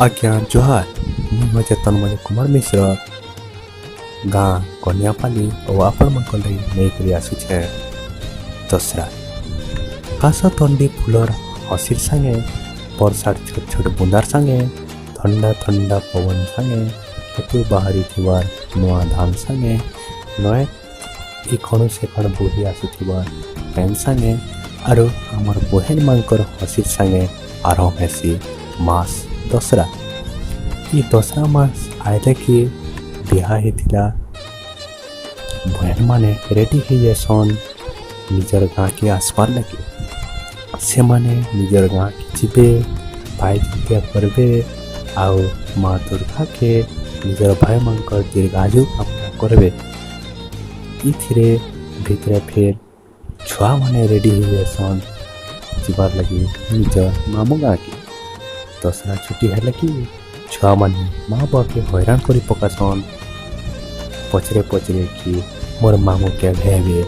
ଆଜ୍ଞା ଜୁହାର। ମୁଁ ହଉଛେ ତନ୍ମୟ କୁମାର ମିଶ୍ର, ଗାଁ କନିଆପାଲି ଓ ଆପଣମାନଙ୍କ ଲାଗି ନେଇକରି ଆସୁଛେ ଦଶରା। କାଶତଣ୍ଡି ଫୁଲର ହସିର ସାଙ୍ଗେ, ବର୍ଷାର ଛୋଟ ଛୋଟ ବୁନ୍ଦାର ସାଙ୍ଗେ, ଥଣ୍ଡା ଥଣ୍ଡା ପବନ ସାଙ୍ଗେ, କ୍ଷେତୁ ବାହାରିଥିବାର ନୂଆ ଧାନ ସାଙ୍ଗେ, ନଏ ଇଖଣୁ ସେଖଣ ବୋହି ଆସୁଥିବାର ପେନ୍ ସାଙ୍ଗେ ଆରୁ ଆମର ବହେନମାନଙ୍କର ହସିର ସାଙ୍ଗେ ଆରମ୍ଭ ହେସି ମାସ ଦଶରା। ଇ ଦଶରା ମାସ ଆଇଲେ କି ବିହା ହେଇଥିଲା ବହେନମାନେ ରେଡ଼ି ହେଇଯାଏସନ୍ ନିଜର ଗାଁକେ ଆସବାର୍ ଲାଗି। ସେମାନେ ନିଜର ଗାଁକେ ଯିବେ, ଭାଇ ଦ୍ୱିତୀୟା କରିବେ ଆଉ ମା ଦୁର୍ଗାକେ ନିଜର ଭାଇମାନଙ୍କର ଦୀର୍ଘାୟୁ କାମନା କରିବେ। ଇଥିରେ ଭିତରେ ଫେର୍ ଛୁଆମାନେ ରେଡ଼ି ହେଇଯାଏସନ୍ ଯିବାର୍ ଲାଗି ନିଜ ମାମୁଁ ଗାଁକେ। ଦଶରା ଛୁଟି ହେଲେ କି ଛୁଆମାନେ ମା ବାପାକେ ହଇରାଣ କରି ପକାସନ୍ ପଚରେ ପଚରେ କି ମୋର୍ ମାମୁଁ କେଭେ ହେବେ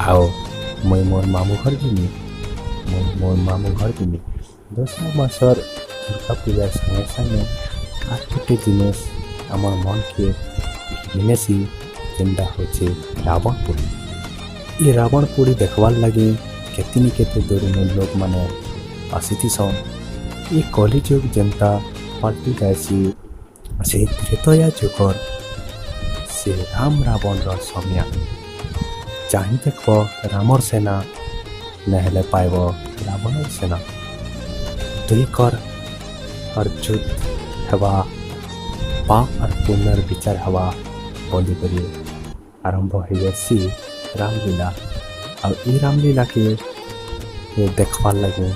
ଆଉ ମୁଇଁ ମୋର୍ ମାମୁଁ ଘର ଯିମି, ମୁଇଁ ମୋର୍ ମାମୁଁ ଘର ଯିମି। ଦଶରା ମାସର ଦୁର୍ଗା ପୂଜା ସାଙ୍ଗେ ସାଙ୍ଗେ ଆର୍ ଗୋଟେ ଜିନିଷ୍ ଆମର୍ ମନ୍କେ ଘିନେସି, ଯେନ୍ଟା ହଉଛେ ରାବଣ ପୋଡ଼ି। ଇ ରାବଣ ପୋଡ଼ି ଦେଖ୍ବାର୍ ଲାଗି କେତେନି କେତେ ଦୂରନୁ ଲୋକମାନେ ଆସିଥିସନ୍। ଇ କଲିଯୁଗ ଯେନ୍ତା ପାଲ୍ଟି ଯାଏସି, ସେ ତ୍ରେତୟା ଯୁଗର ସେ ରାମ ରାବଣର ସମିଆ। ଚାହିଁ ଦେଖ ରାମର ସେନା, ନାହେଲେ ପାଇବ ରାବଣର ସେନା। ଦୁଇକର ଆର୍ ଯୁଦ୍ଧ ହେବା, ପାପ ଆର୍ ପୁଣ୍ୟର ବିଚାର ହେବା ବୋଲିକରି ଆରମ୍ଭ ହେଇଯାଏସି ରାମଲୀଲା। ଆଉ ଇ ରାମଲୀଲାକେ ଦେଖ୍ବାର୍ ଲାଗି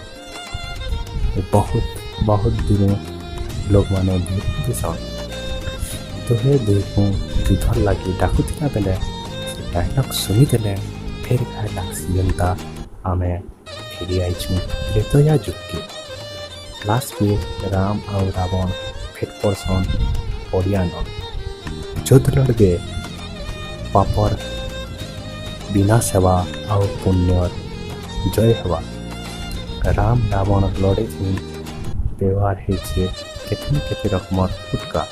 ବହୁତ ବହୁତ ଦୂର ଲୋକମାନେ ଭିଡ଼ ଥିସନ୍। ଦୁହେଁ ଦୁହିଁକୁ ଯୁଦ୍ଧର ଲାଗି ଡାକୁଥିଲା ବେଲେ ସେ ଡାଇଲଗ୍ ଶୁଣିଦେଲେ ଫେର୍ କାଏ ଲାଗ୍ସି ଯେନ୍ତା ଆମେ ଫେରି ଆଇଛୁଁ ତ୍ରେତୟା ଯୁଗକେ। ଲାଷ୍ଟକେ ରାମ ଆଉ ରାବଣ ଭେଟ୍ ପଡ଼ସନ୍ ପଡ଼ିଆନ। ଯୁଦ୍ଧ ଲଢ଼ବେ, ପାପର ବିନାଶ ହେବା ଆଉ ପୁଣ୍ୟର ଜୟ ହେବା। ରାମ ରାବଣ ଲଢ଼େଇଥି ବ୍ୟବହାର ହେଇଛେ କେତେ କେତେ ରକମର ଫୁଟକା।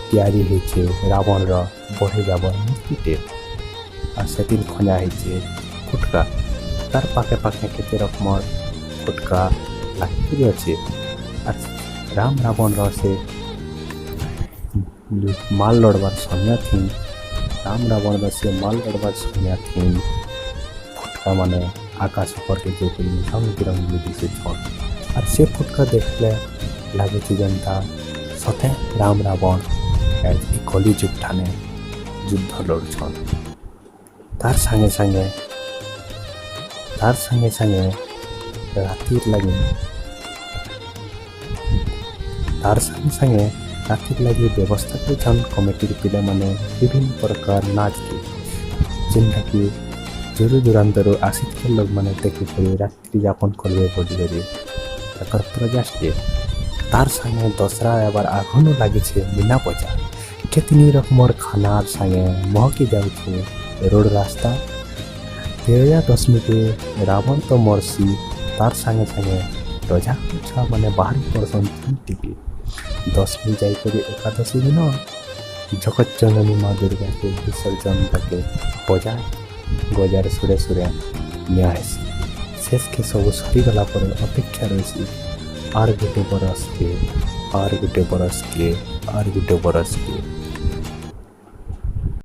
ତିଆରି ହେଇଛେ ରାବଣର ବଢ଼େ ଯାବର ମୂର୍ତ୍ତିଟେ ଆଉ ସେଥିର୍ ଖଞ୍ଜା ହେଇଛେ ଫୁଟକା। ତାର୍ ପାଖେ ପାଖେ କେତେ ରକମର ଫୁଟକା ଲାଗିକରି ଅଛେ। ଆର୍ ରାମ ରାବଣର ସେ ମାଲ ଲଢ଼ବାର ସମୟ ଥି, ରାମ ରାବଣର ସେ ମାଲ ଲଢ଼ବାର ସମୟ ଥି ଫୁଟକା ମାନେ ଆକାଶ ଉପରକେ ଯାଇକରି ରଙ୍ଗ ବିରଙ୍ଗ ଦିଶୁଛନ୍। ଆର୍ ସେ ଫୁଟକା ଦେଖିଲେ ଲାଗୁଛି ଯେନ୍ତା ସତେ ରାମ ରାବଣ ଇ କଲି ଯୁଗ ଠାନେ ଯୁଦ୍ଧ ଲଢ଼ୁଛନ୍। ତାର୍ ସାଙ୍ଗେ ସାଙ୍ଗେ ରାତିର୍ ଲାଗି, ତାର୍ ସାଙ୍ଗେ ସାଙ୍ଗେ ରାତିର୍ ଲାଗି ବ୍ୟବସ୍ଥା କରିଛନ୍ କମିଟିର ପିଲାମାନେ ବିଭିନ୍ନ ପ୍ରକାର ନାଚକେ, ଯେନ୍ଟାକି ଦୂର ଦୂରାନ୍ତରୁ ଆସିଥିବା ଲୋକମାନେ ଦେଖିକରି ରାତ୍ରି ଯାପନ କରିବେ ବୋଲିକରି ତାଙ୍କର ପ୍ରୟାସଟେ। ତାର୍ ସାଙ୍ଗେ ଦଶରା ହେବାର ଆଘନୁ ଲାଗିଛେ ମୀନା ବଜାର। କେତନି ରକମର ଖାନାର ସାଙ୍ଗେ ମହକି ଯାଉଛେ ରୋଡ଼ ରାସ୍ତା। ବିଜୟା ଦଶମୀକେ ରାବଣ ତ ମରସି, ତାର୍ ସାଙ୍ଗେ ସାଙ୍ଗେ ରଜା ଛୁଆମାନେ ବାହାରି ପଡ଼ସନ୍ ଟିକେ। ଦଶମୀ ଯାଇକରି ଏକାଦଶୀ ଦିନ ଜଗତ ଜନନୀ ମା ଦୁର୍ଗାକେ ବିସର୍ଜନ ତାକେ ବଜା ଗଜାର ସୁରେ ସୁରେ ନିଆ ହେସି। ଶେଷକେ ସବୁ ସରିଗଲା ପରେ ଅପେକ୍ଷା ରହିସି ଆର୍ ଗୋଟେ ବରଷକେ, ଆର୍ ଗୋଟେ ବରଷକେ, ଆର୍ ଗୋଟେ ବରଷକେ।